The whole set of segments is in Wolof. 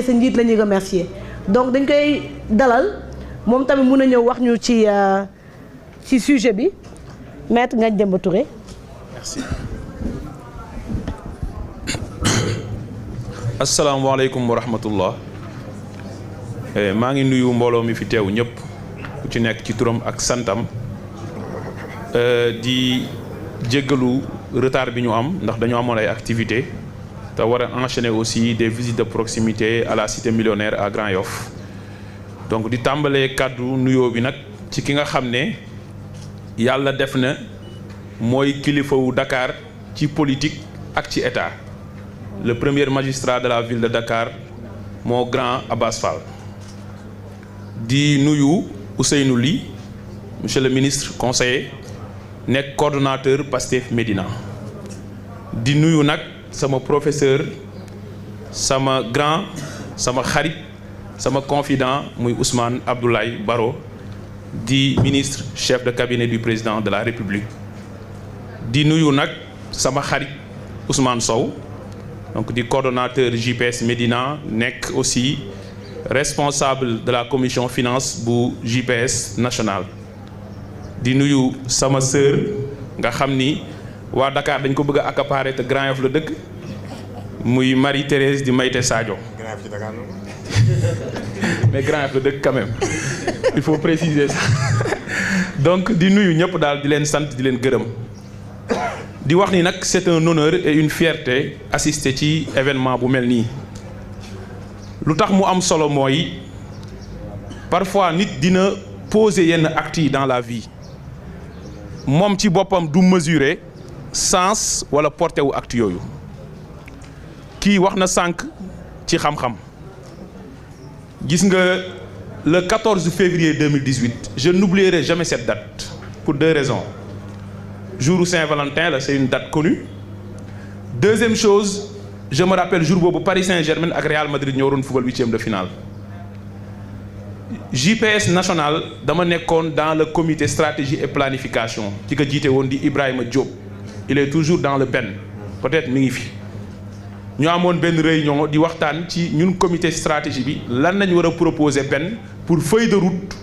sa njiit la ñuy remercier donc dañ koy dalal moom tamit mun a ñëw wax ñu ci sujet bi maître Ngagne Demba Touré. Merci. asalaamaaleykum wa rahmatullah. maa ngi nuyu mbooloo mi fi teew ñëpp ku ci nekk ci turam ak santam di jéggalu retard bi ñu am ndax dañu amoon ay activités te war a enchaîner aussi des visites de proximité à la cité millionnaire à Grand Yoff donc di tàmbalee kàddu nuyoo bi nag ci ki nga xam ne yàlla def na mooy kilifawu Dakar ci politique ak ci état le premier magistrat de la ville de Dakar moo grand Abass Fall di nuyu Ousseynou Ly monsieur le ministre conseiller nekk coordonnateur Pastef Médina di nuyu nag sama professeur sama grand sama xarit sama confident muy Ousmane Abdoulaye Baro di ministre chef de cabinet du président de la République di nuyu nag sama xarit Ousmane Sow donc di coordonnateur JPS Médina nekk aussi responsable de la commission finance bu JPS national di nuyu sama sœur nga xam ni waa Dakar dañ ko bëgg a accaparer te Grand Yoff la dëkk muy Marie-Thérèse di Mayte Sadio mais Grand Yoff la dëkk quand même il faut préciser ça donc di nuyu ñëpp daal di leen sant di leen gërëm di wax ni nag c'est un honneur et une fierté assister ci événement bu mel nii lu tax mu am solo mooy parfois nit dina poser yenn actes yi dans la vie moom ci boppam du mesurer sens wala portée wu actes yooyu kii wax na sànq ci xam-xam gis nga le 14 février 2018 je n'oublierai jamais cette date pour deux raisons jour Saint-Valentin là c'est une date connue deuxième chose je me rappelle jour boobu Paris Saint-Germain ak Real Madrid ñoo waroon football huitième de finale JPS national dama nekkoon dans le comité stratégie et planification ci ko jiite woon di Ibrahima Diop il est toujours dans le benn peut-être mi ngi fi ñu amoon benn réunion di waxtaan ci ñun comité stratégie bi lan nañ war a proposer benn pour feuille de route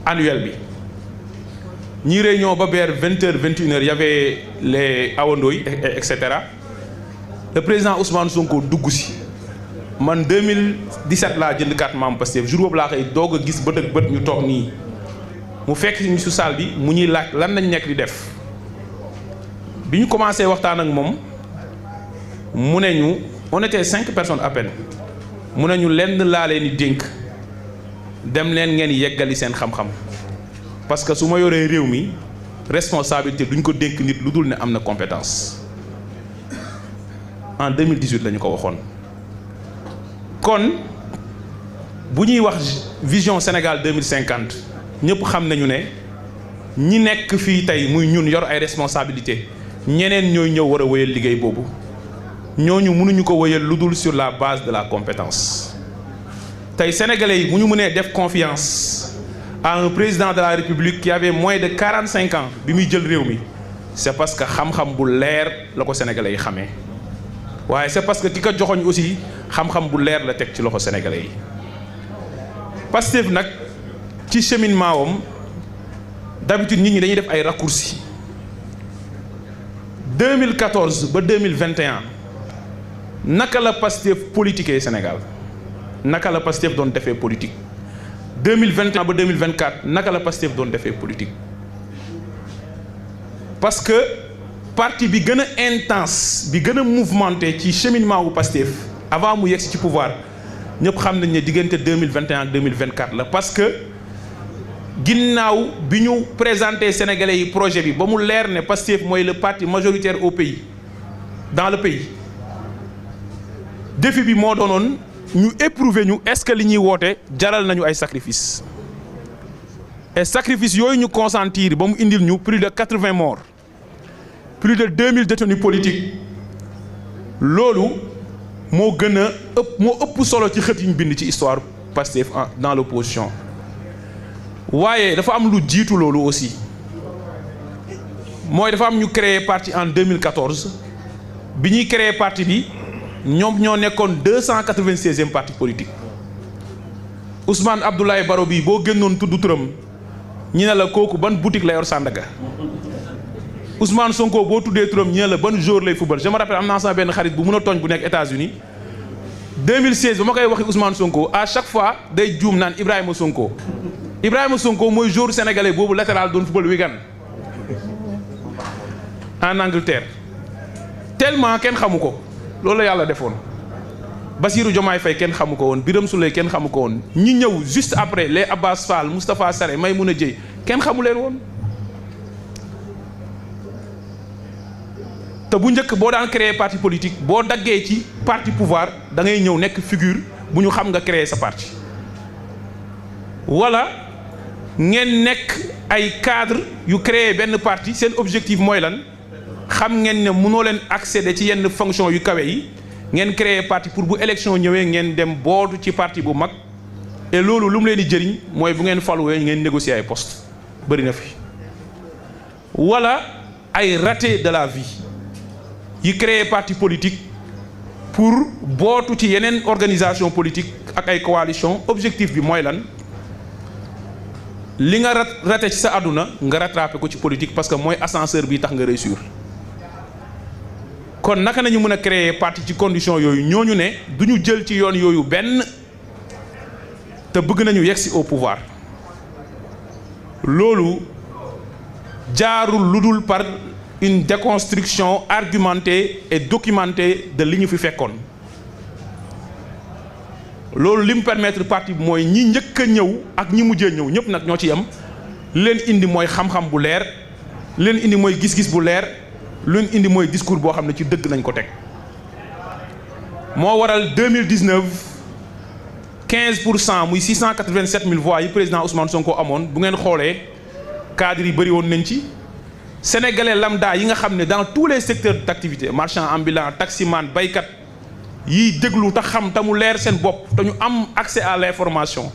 annuelle bi ñi réunion ba vers 20h 21h y avait les awandoy et cetera le président Ousmane Sonko dugg si man 2017 laa jënd carte membre Pastef jour boobu laa koy doog a gis bët ak bët ñu toog nii mu fekk ñu su salle bi mu ñuy laaj lan nañ nekk di def bi ñu commencé waxtaan ak moom mu ne ñu on était 5 personnes à peine mu ne ñu lenn laa leen di dénk dem leen ngeen yeggali seen xam-xam parce que su ma yoree réew mi responsabilité duñ ko dénk nit lu dul ne am na compétence en 2018 la ñu ko waxoon kon bu ñuy wax vision Sénégal 2050 ñëpp xam nañu ne ñi nekk fii tey muy ñun yor ay responsabilité ñeneen ñooy ñëw war a wéyal liggéey boobu ñooñu mënuñu ko wéyal lu dul sur la base de la compétence tey sénégalais yi bu ñu mënee def confiance à un président de la République qui avait moins de 45 ans bi muy jël réew mi c'est parce que xam-xam bu leer la ko sénégalais yi xamee waaye c'est parce que ki ko joxoñ aussi xam-xam bu leer la teg ci loxo sénégalais yi Pastef nag ci cheminement wam d'habitude nit ñi dañuy def ay raccourcis 2014 ba 2021 naka la Pastef politiquer Sénégal naka la Pastef doon defee politique 2021 ba 2024 naka la Pastef doon defee politique parce que parti bi gën a intense bi gën a mouvementé ci cheminement wu Pastef avant mu yegsi ci pouvoir ñëpp xam nañ ne diggante 2021 ak 2024 la parce que ginnaaw bi ñu présenté Sénégalais yi projet bi ba mu leer ne Pastef mooy le parti majoritaire au pays dans le pays défi bi moo doonoon ñu éprouver ñu est-ce que li ñuy woote jaral nañu ay sacrifices et sacrifices yooyu ñu consentir ba mu indil ñu plus de 80 morts plus de 2000 détenus politiques loolu moo gën a ëpp solo ci xët yi ñu bind ci histoire Pastef dans l'opposition waaye dafa am lu jiitu loolu aussi mooy dafa am ñu créer parti en 2014 bi ñuy créer parti bi ñoom ñoo nekkoon 296e parti politique Ousmane Abdoulaye Baro bi boo génnoon tudd turam ñi ne la kooku ban boutique la yor Sandaga Ousmane Sonko boo tuddee turam ñi ne la ban jour lay football. Je me rappelle am naa sama benn xarit bu mën a tooñ bu nekk États-Unis 2016 ba ma koy waxi Ousmane Sonko à chaque fois day juum naan Ibrahima Sonko mooy joueur sénégalais boobu latéral doon football Wigan en Angleterre tellement kenn xamu ko loolu la yàlla defoon. Bassirou Diomaye Faye kenn xamu ko woon Birame Souleye kenn xamu ko woon ñi ñëw juste après les Abbas Fall Moustapha Sarré Maymouna Dieye kenn xamu leen woon. te bu njëkk boo daan créer parti politique boo daggee ci parti pouvoir da ngay ñëw nekk figure bu ñu xam nga créer sa parti wala ngeen nekk ay cadre yu créer benn parti seen objectif mooy lan xam ngeen ne mënoo leen accéder ci yenn fonction yu kawe yi ngeen créer parti pour bu élection ñëwee ngeen dem bootu ci parti bu mag et loolu lu mu leen di jëriñ mooy bu ngeen faluwee ngeen négocier ay poste bëri na fi wala ay raté de la vie yi créer parti politique pour bootu ci yeneen organisation politique ak ay coalition objectif bi mooy lan li nga raté ci sa àdduna nga rattrapé ko ci politique parce que mooy ascenseur bi tax nga réussir kon naka nañu mën a créer parti ci condition yooyu ñooñu ne du ñu jël ci yoon yooyu benn te bëgg nañu yegsi au pouvoir loolu jaarul lu dul par une déconstruction argumentée et documentée de li ñu fi fekkoon loolu li mu permettre parti bi mooy ñi njëkk a ñëw ak ñi mujjee ñëw ñëpp nag ñoo ci yem leen indi mooy xam-xam bu leer leen indi mooy gis-gis bu leer leen indi mooy discours boo xam ne ci dëgg lañ ko teg moo waral 2019 15% muy 687 000 voix yi président Ousmane Sonko amoon bu ngeen xoolee cadres yi bëri woon nañ ci sénégalais lambda yi nga xam ne dans tous les secteurs d'activité marchand ambulant taximan baykat yiy déglu te xam te mu leer seen bopp te ñu am accès à l'information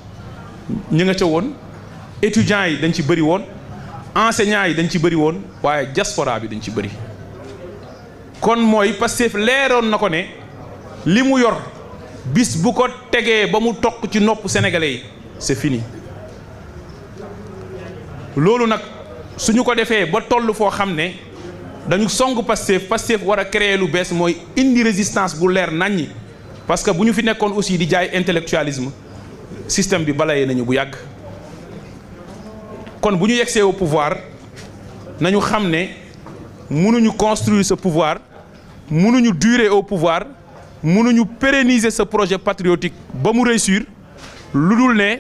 ñi nga ca woon étudiants yi dañ ci bëri woon enseignants yi dañ ci bëri woon waaye diaspora bi dañ ci bëri kon mooy Pastef leeroon na ko ne li mu yor bis bu ko tegee ba mu toq ci nopp sénégalais yi c'est fini loolu nag suñu ko defee ba toll foo xam ne dañu song Pastef war a créer lu bees mooy indi résistance bu leer naññi parce que bu ñu fi nekkoon aussi di jaay intellectualisme système bi balayé nañu bu yàgg kon bu ñu yegsee au pouvoir nañu xam ne mënuñu construire ce pouvoir mënuñu durer au pouvoir mënuñu pérenniser ce projet patriotique ba mu réussir lu dul ne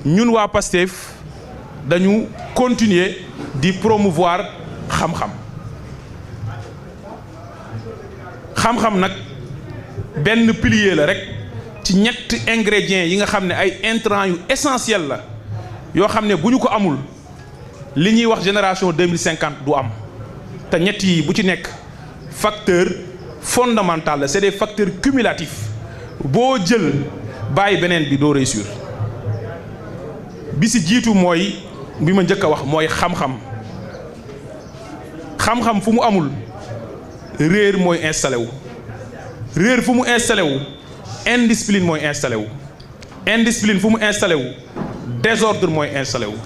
ñun waa Pastef dañu continuer di promouvoir xam-xam nag benn pilier la rek ci ñetti ingrédients yi nga xam ne ay intrants yu essentiels la yoo xam ne bu ñu ko amul li ñuy wax génération 2050 du am te ñett yi bu ci nekk facteur fondamental la c'est des facteurs cumulatifs boo jël bàyyi beneen bi doo réussir bi si jiitu mooy bi ma njëkk a wax mooy xam-xam fu mu amul réer mooy installé wu réer fu mu installé wu indiscipline mooy installé wu indiscipline fu mu installé wu désordre mooy installé wu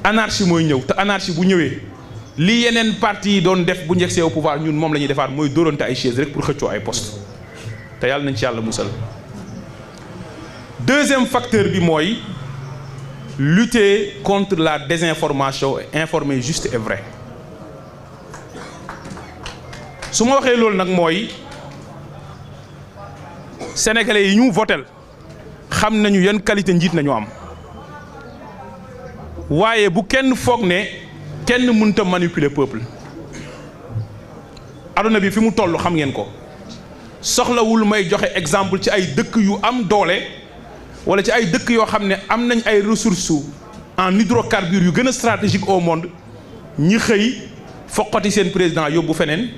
anarchie mooy ñëw te anarchie bu ñëwee li yeneen parti yi doon def bu njëkk au pouvoir ñun moom la ñuy defaat mooy dóorante ay chaise rek pour xëccoo ay poste te yàlla nañ ci yàlla musal. Deuxième facteur bi mooy lutter contre la désinformation et informer juste et vrai su ma waxee loolu nag mooy sénégalais yi ñu votel xam nañu yan qualité njiit nañu am waaye bu kenn foog ne kenn mënta manipuler peuple aduna bi fi mu toll xam ngeen ko soxlawul may joxe exemple ci ay dëkk yu am doole wala ci ay dëkk yoo xam ne am nañ ay ressources en hydrocarbures yu gën a stratégique au monde ñi xëy foqati seen président yóbbu feneen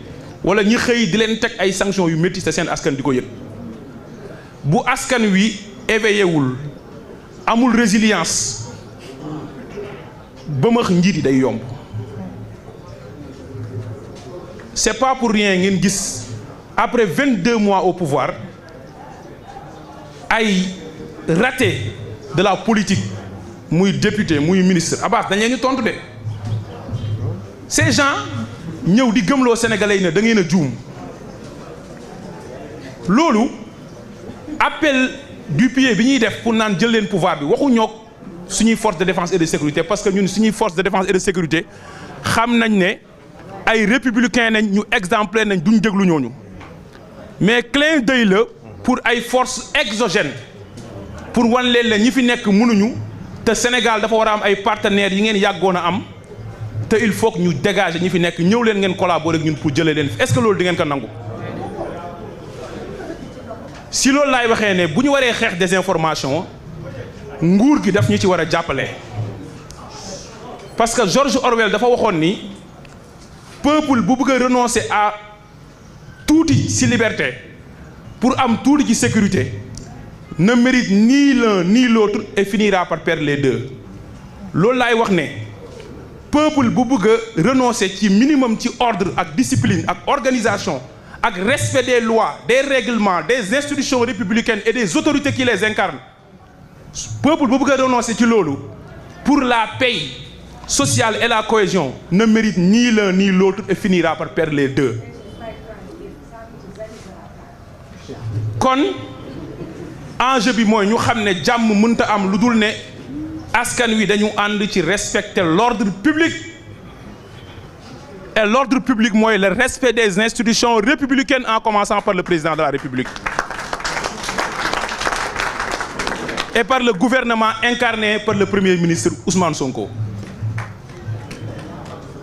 wala ñi xëy di leen teg ay sanctions yu métti te seen askan di ko yëg bu askan wi éveillé wul amul résilience bëmax njiit yi day yomb c'est pas pour rien ngeen gis après 22 mois au pouvoir ay raté de la politique muy député muy ministre Abbas dañ leen ñu tontu de ces gens ñëw di gëmloo sénégalais yi ne da ngeen a juum loolu appel du pied bi ñuy def pour naan jël leen pouvoir bi waxu ñoog suñuy force de défense et de sécurité parce que ñun suñuy force de défense et de sécurité xam nañ ne ay républicains nañ ñu exemplaire nañ duñ déglu ñooñu mais clin d'œil la pour ay forces exogènes pour wan leen la ñi fi nekk mënuñu te Sénégal dafa war a am ay partenaires yi ngeen yàggoon a am te il faut que ñu dégager ñi fi nekk ñëw leen ngeen collaborer ak ñun pour jëlee leen est-ce que loolu di ngeen ko nangu. si loolu laay waxee ne bu ñu waree xeex désinformation nguur gi daf ñu ci war a jàppale parce que George Orwell dafa waxoon ni peuple bu bëgg a renoncer à tuuti ci liberté pour am tuuti ci sécurité ne mérite ni l'un ni l'autre et finira par perdre les deux loolu laay wax ne peuple bu bëgg a renoncer ci minimum ci ordre ak discipline ak organisation ak respect des lois des règlements des institutions républicaines et des autorités qui les incarnent peuple bu bëgg a renoncer ci loolu pour la paix sociale et la cohésion ne mérite ni l'un ni l'autre et finira par perdre les deux kon enjeu bi mooy ñu xam ne jàmm mënta am lu dul ne askan wi dañu ànd ci respecter l'ordre public et l'ordre public mooy le respect des institutions républicaines en commençant par le président de la République et par le gouvernement incarné par le premier ministre Ousmane Sonko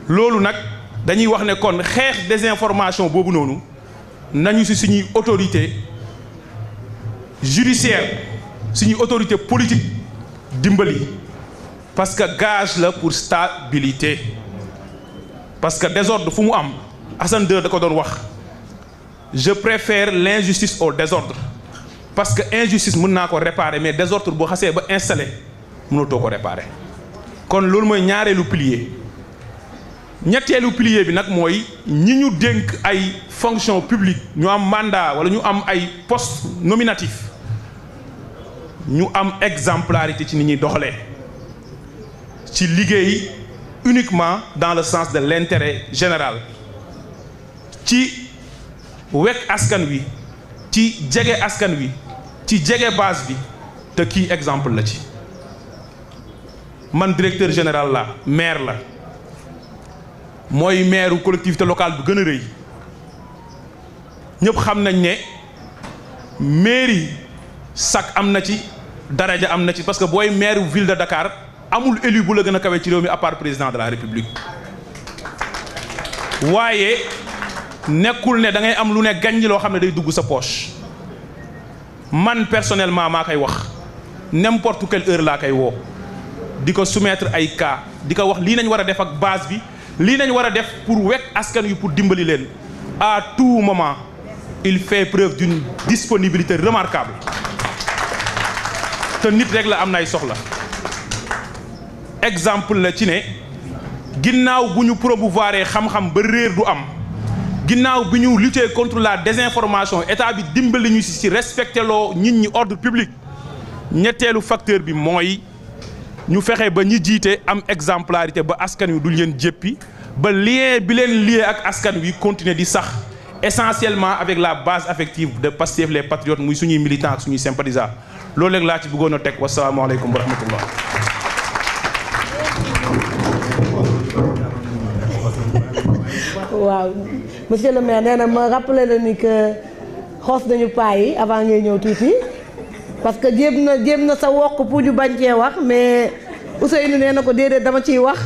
loolu nag dañuy wax ne kon xeex désinformation boobu noonu nañu ci suñuy autorité judiciaire suñuy autorité politique dimbali parce que gage la pour stabilité parce que désordre fu mu am Assane II da ko doon wax je préfère l'injustice au désordre parce que injustice mën naa ko réparer mais désordre boo xasee ba installé mënatoo ko réparer kon loolu mooy ñaareelu pilier ñetteelu pilier bi nag mooy ñi ñu dénk ay fonction publique ñu am mandat wala ñu am ay poste nominatif ñu am exemplarité ci ni ñuy doxalee ci liggéey uniquement dans le sens de l'intérêt général ci wekk askan wi ci jege askan wi ci jege base bi te kii exemple la ci man directeur général la maire la mooy maire collectivité locale bu gën a rëy ñëpp xam nañ ne mairie sax am na ci daraja am na ci parce que booy maire ville de Dakar amul élu bu la gën a kawe ci réew mi à part président de la République waaye nekkul ne da ngay am lu ne gàññi loo xam ne day dugg sa poche man personnellement maa koy wax n'importe quelle heure laa koy woo di ko soumettre ay cas di ko wax lii nañ war a def ak base bi lii nañ war a def pour wekk askan wi pour dimbali leen à tout moment il fait preuve d'une disponibilité remarquable te nit rek la am na ay soxla exemple la ci ne ginnaaw bu ñu promouvoir xam-xam ba réer du am ginnaaw bi ñu lutter contre la désinformation état bi dimbali ñu ci respecté loo nit ñi ordre public ñetteelu facteur bi mooy ñu fexe ba ñi jiite am exemplarité ba askan wi duñ leen jéppi ba lien bi leen lié ak askan wi continuer di sax essentiellement avec la base affective de Pastef les patriotes muy suñuy militants ak suñuy sympathisants loolu rek laa ci bëggoon a teg wasalaamaaleykum wa rahmatullah. waaw monsieur le maire nee na ma rappelé la ni que xoos nañu paa yi avant ngay ñëw tuuti parce que jéem na sa wokk pour ñu bañ cee wax mais Ousseynou nee na ko déedéet dama ciy wax.